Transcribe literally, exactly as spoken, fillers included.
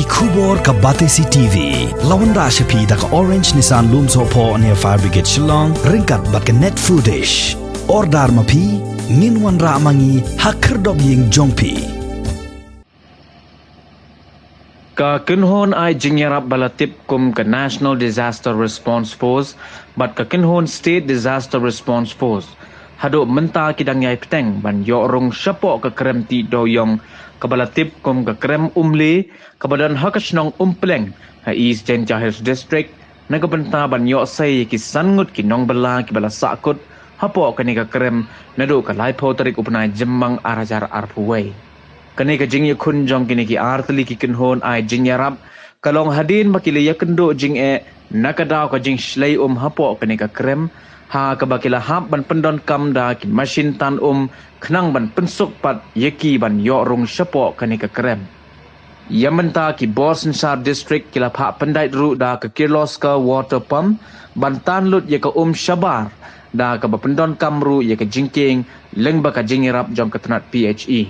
Khubor ka Batesi T V la wanrah sha phi da ka Orange Nissan Lumsohphoh near Fire Brigade Shillong ryngkat bad ka Net Foodish. Order ma phi, ngin wanrah ma ngi ha khyrdop ïing jong phi. Ka kynhun ai jingïarap ba la tip kum ka National Disaster Response Force bad ka kynhun State Disaster Response Force haduh mynta ki dang ïai bteng ban ïoh rung shapoh ka krem tih dewïong kaba la tip kum ka krem Umle, kaba don ha ka shnong Umpleng, ha East Jaintia Hills District, na ka bynta ban ïoh sei ïa ki san ngut ki nongbylla kiba la sahkut hapoh kane ka krem naduh ka laiphew tarik u bnai Jymmang ar hajar arphew wei. Kane ka jingïakhun jong kine ki ar tylli ki kynhun ai jingïarap ka long hadien ba ki la ïakynduh jingeh na ka daw ka jingshlei um hapoh kane ka krem, ha kaba ki la hap ban pyndonkam da ki mashin tan um khnang ban pynsuk pat ïa ki ban ïoh rung shapoh kane ka krem. Ïa mynta ki bor synshar district ki la phah pyndait ruh da ka Kirloskar water pump ban tan lut ïa ka um shabar, da kaba pyndonkam ruh ïa ka jingkieng lyngba ka jingïarap jong ka tnat P H E.